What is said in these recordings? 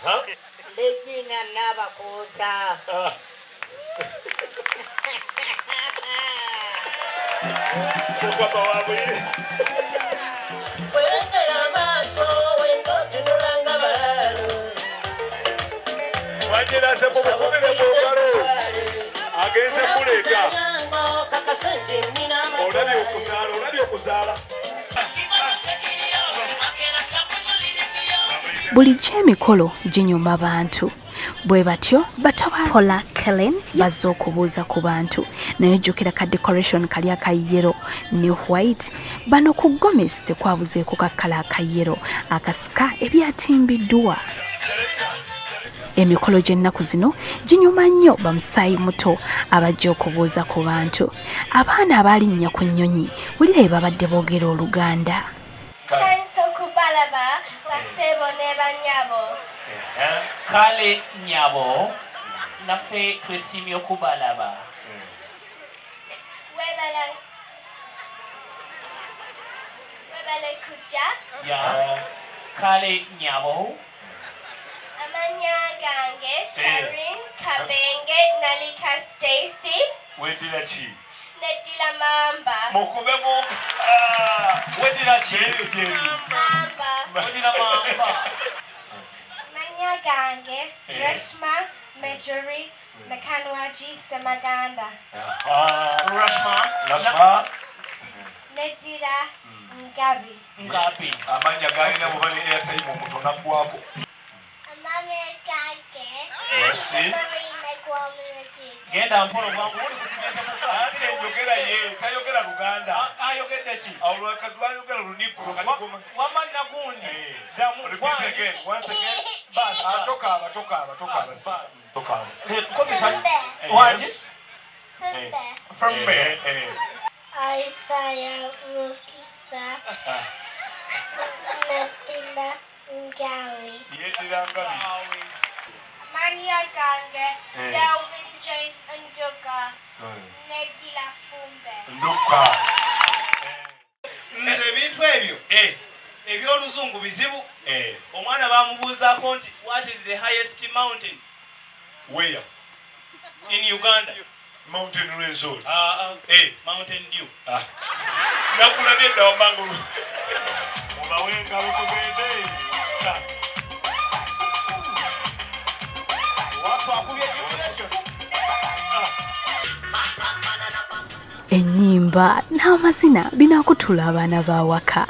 Regina Nabakuza. Mukama wabwe. Wanyinaze mumukubire mu ngalo. Agenze kuleeta. Olabye okuzaala, olabye okuzaala. Bulijjo emikolo ginyuma bantu. Bwe batyo bato ba Paula Kellen bazze okubuuza ku bantu. Naye jjukira ka decoration kali aka yellow ne white. Bano ku Gomez tekwabuzeeko ka kkala aka yellow akasika ebyatimbiddwa. Emikolo gy'ennaku zino ginyuma nnyo bamusaayi muto abajja okubuuza ku bantu. Abaana abaalinnya ku nnyonyi wulira bye babadde boogera Oluganda. Okubalaba basebo ne bannyabo. Kale nnyabo naffe twesiimye okubalaba. Webale kujja. Kale nnyabo. Amannya gange Sharin Kabenge Nalika Stacy. Weddira ki? Neddira mamba. Mukube mu weddira ki? Mamba. Weddira mamba. Amannya gange Reshma Majori Nakanwaji Semaganda. Reshma. Reshma. Neddira Ngabi. Ngabi. Amannya galina buba ne airtime omutono aggwako. Genda mpola bwangu oli kusimenta mukka. Njogera ye tayogera Luganda. Ayogedde ki? Awo lwakadwayogera Lunikulu kati wamma nagundi. Damu repeat again once again. Bas tokaaba tokaaba tokaaba. Tokaaba. Wangi? Fembe. Isaiah Mukisa. Neddira Ngabi. Yeddira Ngabi. Amannya gange Delvin James Nduka. Neddira Fumbe. Nduka. Nze ebintu ebyo eby'oluzungu bizibu. Omwana bamubuuzaako nti what is the highest mountain? Where? In Uganda. Mountain Rwenzori. Mountain Dew. Nakulabye dda wamangu. Mubawe engalo tugende. Ennyimba n'amazina binaakutula abaana b'awaka.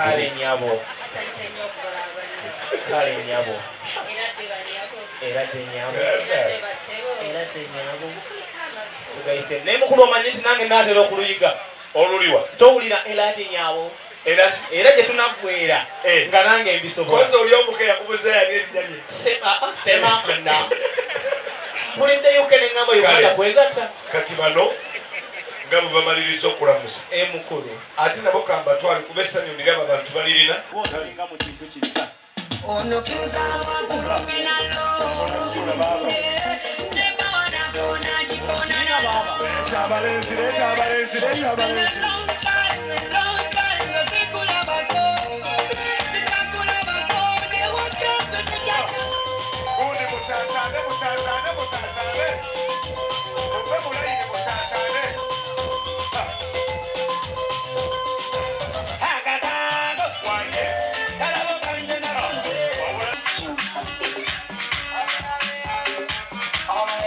Kale nnyabo. Kale nnyabo. Era tennyabo. Era tennyabo. Tugayise. Naye mukulu omanyi nti nange naatera okuluyiga. Oluliwa. Towulira era tennyabo. Era gye tunaggwera nga nange mbisobola. Kozi oli omuke yakubuza yali erinnya lye. Sema na. Mpulidde UK ne ŋŋamba Uganda kwegatta. Kati bano nga bwe bamaliriza okulamusa. Mukulu. Ate nabo kambatwale kuba essanyu ndiraba abantu balirina. Bw'osinga mu kintu kika. Leeta abalenzi, leeta abalenzi, leeta abalenzi. Gundi mutaasaane, mutaasaane, mutaasaane. Muve mu layini mutaasaane. Wanye. Wabula.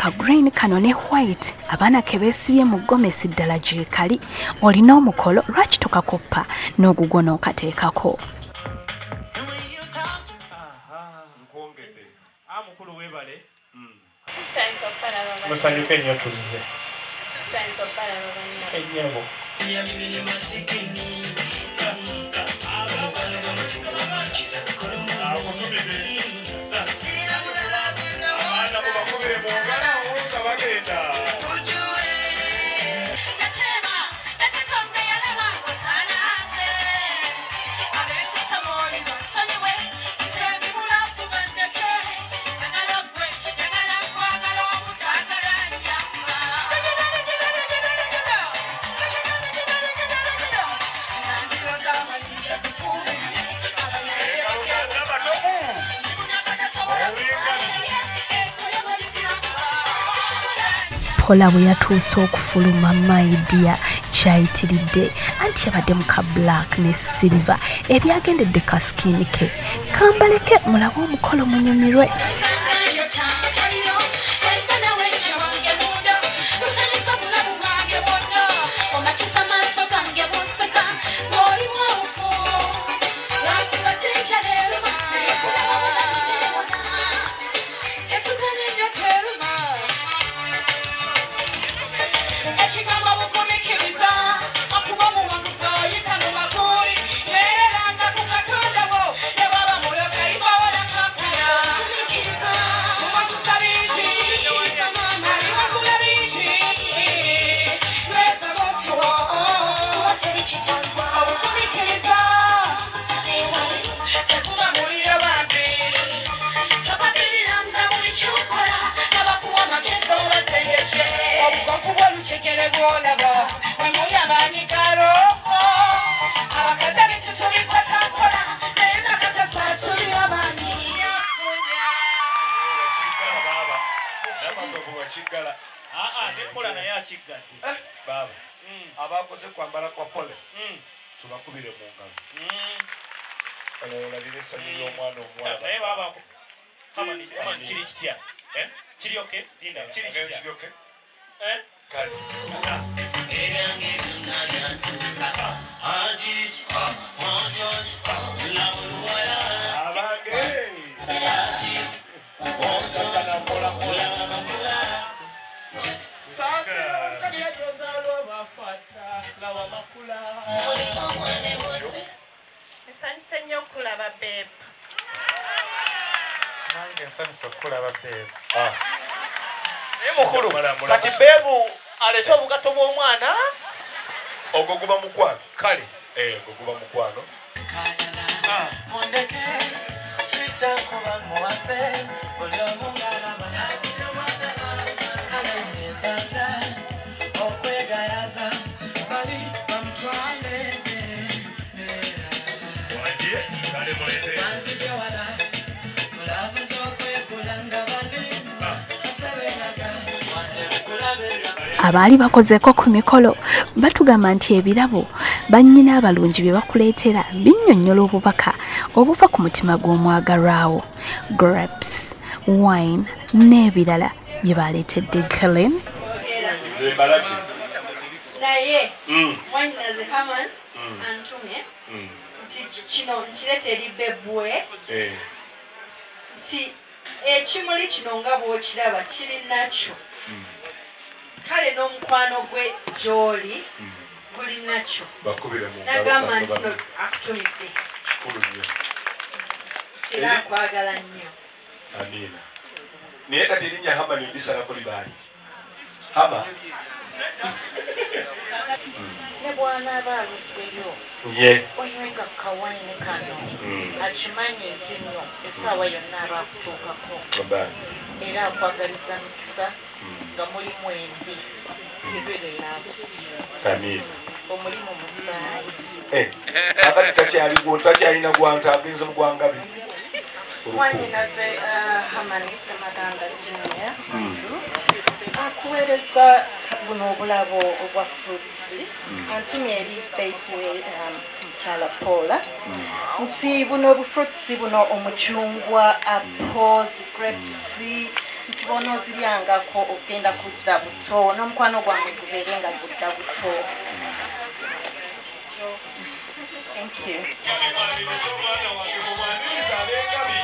Ka green kano ne white abaana ke beesibye mu gomesi ddala gye kali. Olina omukolo lwaki tokakoppa n'ogugwo n'okateekako? Mukulu weebale. Musanyuke nnyo tuzze. Ennyabo. Paula bwe yatuuse okufuluma my dear kyayitiridde anti yabadde mu ka black ne silver ebyagendedde ka skin ke. Kambaleke mulabe omukolo munyumirwe. Baba, abakoze kwambala kwa pole tubakubire mu ngalo. Olabire essanyu ly'omwana omuwala. Naye baba, Hamani kiri kitya? Kiri okay? Linda, kiri kitya? Kiri okay? Kale. Abange. Nsanyuse nnyo okulaba babe. Nange nsanyuse okulaba babe. Naye mukulu, kati babe aleete obugatto bw'omwana? Ogwo guba mukwano. Kale. Ogwo guba mukwano. Mundeke sitakuba muwase buli omu ng'alaba kale ngezaata okwegayaza bali bamutwale banzije wala mulavu z'okwekula nga balimba atebeeraga Abaali bakozeeko ku mikolo batugamba nti ebirabo bannyina abalungi bye bakuleetera binnyonnyola obubaka obuva ku mutima gw'omwagalwawo. Grapes, wine n'ebirala bye baleetedde Helen. Nze mbalabye. Naye mwannyinaze Haman antumye nti kino nkireeta eri bebwe nti ekimuli kino nga bw'okiraba kiri nakyo. Kale n'omukwano gwe gy'oli guli nakyo. Nagamba nti no akutumidde. Kikulu nnyo. Era akwagala nnyo. Amiina. Naye kati erinnya Hamani ndisalako libaali. Hama. Ne bw'anaaba aluddeyo onywenga ku kawayini kano akimanyi nti nno essaawa yonna aba akutuukako era akwagaliza mikisa nga mulimu embi. He really loves you. Amiina. Omulimu musaayi. Kakati takyalina gwanta agenze mu gwangabi. Mwannyinaze Hamani Ssemaganda Junior akuweereza buno obulabo obwa fruits antumye eri babe mukyala Paula nti buno obufruits buno omucungwa, apples, grapes Nti bw'onooziryangako ogenda kudda buto n'omukwano gwammwe gubeere nga gudda buto. Thank you. Mwaniriza omwana wange, mumwaniriza ab'engabi.